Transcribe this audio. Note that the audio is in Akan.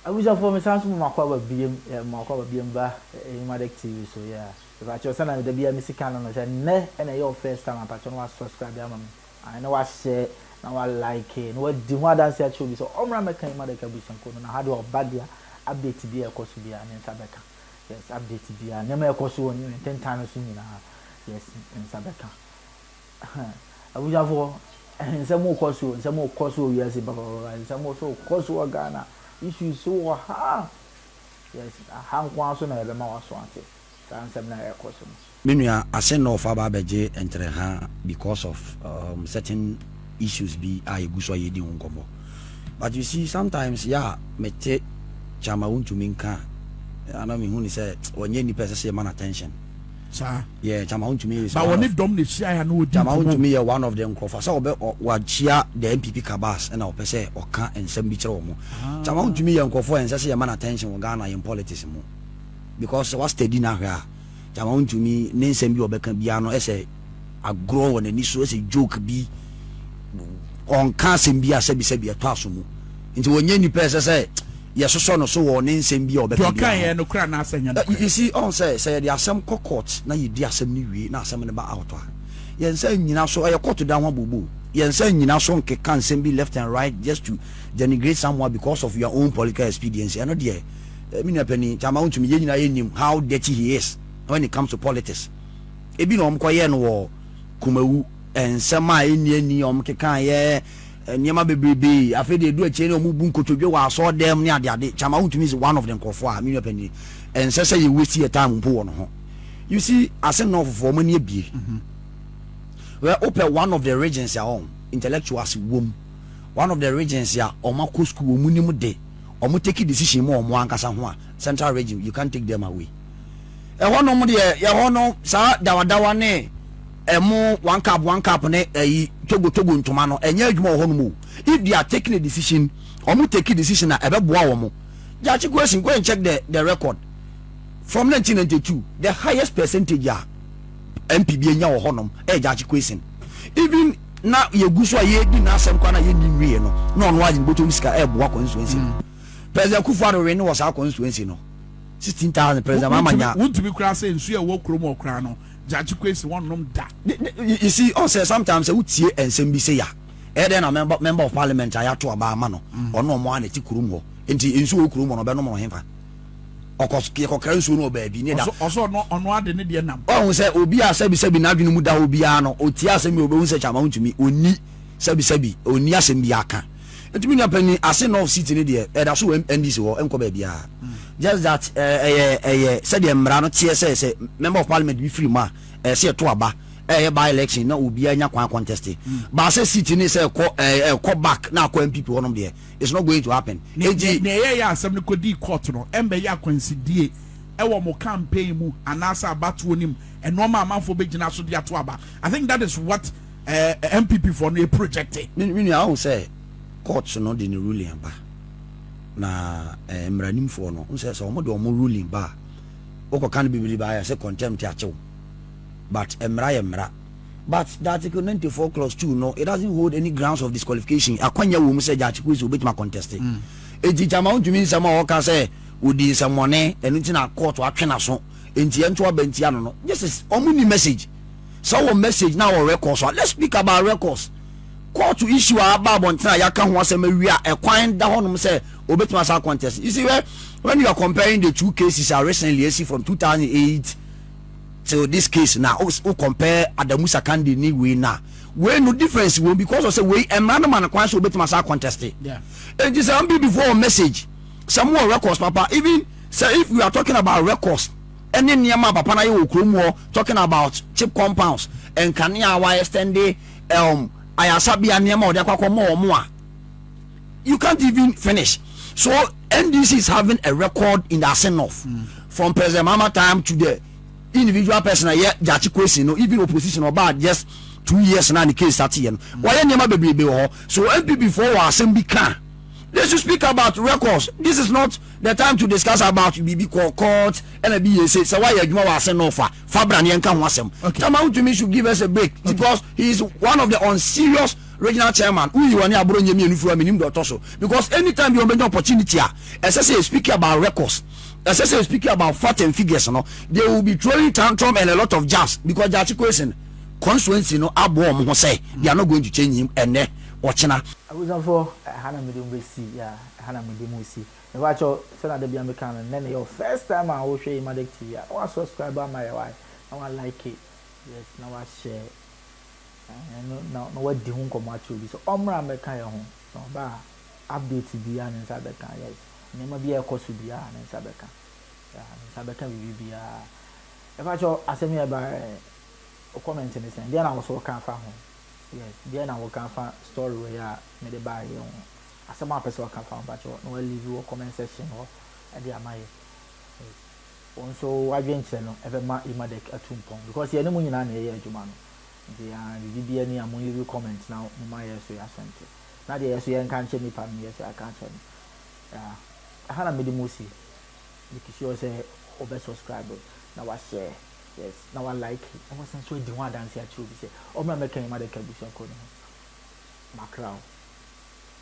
Abusuafoɔ, mesan so mo makɔ aba biem, mo akɔ aba biem ba Imadek TV so. Yeah, mepakyɛw, sɛna da bia mesi ka no, sɛ nnɛ ɛna ɛyɛ wo first time, apakyɛw, na wa subscribe ama me na wa share na wa like na wadi ho adanse akyerɛ obi sɛ ɔmmra mmɛka Imadek abusuakuo no. Na ha deɛ, ɔba deɛ, update bi a ɛkɔ so biara ne nsa bɛka. Yes, update biara, nneɛma a ɛkɔ so wɔ ne ntentan no so nyinaa, yes, ne nsa bɛka. Abusuafoɔ, nsɛm kɔ so, nsɛm kɔ so wɔ wiase papapapa, nsɛm so kɔ so wɔ Ghana, issues so wɔ ha. Yes, ha nko ara so na yɛbɛma waso ate saa nsɛm na ɛkɔ so no. Me nua, ase na ɔfa ba abɛgye ntrɛha because of certain issues bi a yɛgu so a yɛdi ho nkɔmmɔ. But you see, sometimes yɛ a mete Chairman Wontumi nka a, ana mehu ne sɛ wɔnyɛ nnipa ɛsɛ sɛ yɛma no attention. Saa. Yeah, Chairman Wontumi is ba one wɔne of dɔm na ehyia ya na odi Chairman nkɔmmɔ. Wontumi yɛ one of the nkurɔfoɔ sɛ ɔbɛ wakyia the NPP cabals ɛna ɔpɛ sɛ ɔka nsɛm bi kyerɛ wɔn. Chairman Wontumi yɛ nkurɔfoɔ a ɛnsɛ sɛ yɛma no attention wɔ Ghana yɛn politics mu, because sɛ wa study no ahwɛ a, Chairman Wontumi ne nsɛm bi a ɔbɛka biara no, ɛsɛ agorɔ wɔ n'ani so, ɛsɛ joke bi. Ɔnka asɛm bi a sɛbisɛbi ɛtɔ aso mu, nti wɔnyɛ nipa ɛsɛ sɛ yɛsosɔ no so wɔ ne nsɛm bi a deɛ ɔbɛka ɔka biara ho. yɛ no kora anaasɛ nyɛ You nokorɛ? see, ɔn sɛ yɛde asɛm kɔ court na yɛdi asɛm no wie na asɛm no ba out a, yɛn nsa nyina so, ɛyɛ court da ho abobo, yɛn nsa nyina so nkeka nsɛm bi left and right just to denigrate someone because of your own political expediency. Ɛno deɛ, me nua panin Chairman Wontumi, yɛn nyinaa yɛnim how dirty he is when it comes to politics. Ebi na wɔn kɔyɛ no wɔ Kumawu, nsɛm a ɛnni ani a wɔn keka yɛ nneɛma bebrebe. Afei deɛ, edu akyire ne wɔn bu nkotodwe wɔ asɔɔ dɛm ne adeade. Chairman Wontumi is one of the nkurɔfoɔ a, me nua panin, ɛnsɛ sɛ yɛ waste yɛ time mpo wɔ no ho. You see, ase nnɔɔfofoɔ, wɔn ani abie. Well, wopɛ one of the regions a wɔn intellectuals wɔm, one of the regions a wɔn akɔ school, wɔn nim de wɔn take decision mu wɔn ankasa ho a, Central Region, you can't take them away. Ɛhɔ nom deɛ, yɛhɔ no saa dawadawa ne ɛmo one cup one cup ne ɛyi togo togo ntoma no, ɛnyɛ adwuma wɔ hɔ nom o. If they are taking a decision, wɔn take decision a ɛbɛboa wɔn. Gyakye Quayson, go and check the record from 1992. The highest percentage a MP bi anya wɔ hɔnom ɛyɛ Gyakye Quayson. Even na yɛgu so a yɛdi n'asɛm kwan a yɛnni nwie no, na ɔno agye ne bɔtɔm sika ɛɛboa constituency no. President Akufo-Addo win wɔ saa constituency no 16,000. President Mahama nya Wontumi koraa sɛ nsuo a ɛwɔ kurom hɔ koraa no, Gyakye Quayson wɔnnom da. You see, ɔn sɛ sometimes sɛ wotie nsɛm bi sɛ ya ɛyɛ dɛn na member of parliament a yɛato aba ama no, ɔno ɔmo a na ɛte kurom hɔ, nti nsuo wɔ kurom hɔ no, ɔbɛnom no hemfa? Ɔkɔ yɛkɔkra nsuo no wɔ baabi ne da. Ɔsɔ ɔno ade ne deɛ nam. Ɔhu sɛ obi a sɛbisɛbi n'adwene mu da hɔ biara no, ɔtie asɛm bi a, obɛhu sɛ Chairman Wontumi ɔnni sɛbisɛbi ɔnni asɛm bi aka. Nti me nua panyin, Assin North seat no deɛ, ɛda so wɔ NDC hɔ, ɛnkɔ baabiara. Just that ɛyɛ sɛdeɛ mmara no teɛ sɛ member of parliament bi firi mu a, ɛyɛ sɛ yɛto aba, ɛyɛ by election na obiara nya kwan contest. Baasɛ seat ne sɛ ɛkɔ ɛkɔ back na akɔ NPP hɔnom deɛ, it's not going to happen. Enti nea ɛyɛ yɛ asɛm no kɔdii court no, ɛmbɛyɛ akwansidie ɛwɔ mo campaign mu anaasɛ abatoɔ no mu, ɛnoɔma amanfoɔ bɛgyina so de ato aba? I think that is what NPP foɔ no yɛ project. Me nua, ahu sɛ court no de ne ruling aba na mmaranimfoɔ no sɛ wɔn de wɔn ruling ba a, wokɔka no bebree ba ayɛ sɛ contempt akyew, but mmara yɛ mmara. But the article 94 clause 2 no, it doesn't hold any grounds of disqualification. Akwanya wɔ mu sɛ Gyakye Quayson obetumi contest. Eti Chairman Wontumi nsɛm a ɔka sɛ odi nsɛmmɔne, ɛno nti na court atwe n'aso, nti ɛnto aba ntia no, this is ɔmo ni message. Sɛ wɔ message na wɔ records a, let's speak about records. Court issue a aba abɔnten a yɛaka ho asɛm awie a, ɛkwan da hɔnom sɛ obetumi asa contest. You see, when you are comparing the two cases a recently esi from 2008 till this case na o compare Adamu Sakande ni wei na wei no, difference wɔ, because of sɛ wei mmara no ma no kwan sɛ obetumi asa contest. Enti sɛ NPP foɔ message, sɛ mo wɔ records papa, even sɛ if we are talking about records ɛne nneɛma a papa no ayɛ wɔ kurom hɔ, talking about CHPS compounds, nkanea a wa extend, ayasabea nneɛma a ɔde akɔ akɔma wɔn a, you can't even finish. So NDC is having a record in the Assin North from President Mahama time to the individual person a yɛ Gyakye Quayson no. Even opposition ɔbaa just 2 years na ne case start yɛ no, wɔyɛ nneɛma bebrebe wɔ hɔ. So NPP foɔ wɔ asɛm bi ka, they should speak about records. This is not the time to discuss about biribi kɔ court. Ɛna bi yɛ sɛ wayɛ adwuma wɔ Assin North a, fabra ne yɛnka ho asɛm. Chairman Wontumi should give us a break because he is one of the unserious. Regional chairman, woyi wɔne aboro nyɛ mmienu firi hɔ a, menim deɛ ɔtɔ so, because anytime bi wɔbɛnya opportunity a ɛsɛ sɛ yɛ speak about records, ɛsɛ sɛ yɛ speak about fact and figures no, they will be throwing tantrum and a lot of jabs, because Gyakye Quayson constituency no aboa wɔn ho sɛ they are not going to change him ɛnnɛ, ɔkyena. Abusuafoɔ, ɛha na mede mo bɛsi, yeah, ɛha na mede mo si. Mepakyɛw, sɛnea da biara meka no, nnɛ na ɛyɛ wo first time a wohwɛ Imadec TV a, na wa subscribe ama yɛ why, na wa like, yes, na wa share, ɛno na na wadi ho nkɔmmɔ akyerɛ obi sɛ ɔmmra mmɛka yɛn ho, na ɔba a, update biara ne nsa bɛka, yes, nneɛma bi a ɛkɔ so biara ne nsa bɛka, yeah, ne nsa bɛka biribi biara. Mepakyɛw, asɛm yi a ɛba ɛ, wo comment ne sɛn? Deɛn na wo nso woka fa ho? Yes, deɛn na woka fa story wei a mede baeɛ yi ho? Asɛm a wopɛ sɛ ɔka fa ho mpakyɛw na wa leave wɔ comment section hɔ de ama yɛ. Yes. Wo nso w'adwenkyerɛ no ɛbɛma Imadec atu mpɔn because yɛne mo nyinaa na yɛyɛ adwuma no. Nti ah biribi biara ni a mo leave comment na mo ma yɛ so yɛaso nte. Na deɛ yɛ so yɛnka nkyerɛ nipa no yɛ so yɛaka akyerɛ no. Yeah. Ɛha na mede mo si. Make sure sɛ wobɛ subscribe na wa share. Yes, na wa like na wasan so adi ho adanse akyerɛ obi sɛ ɔmmra mmɛka Imadec abusuakuo no ho. Makra wo.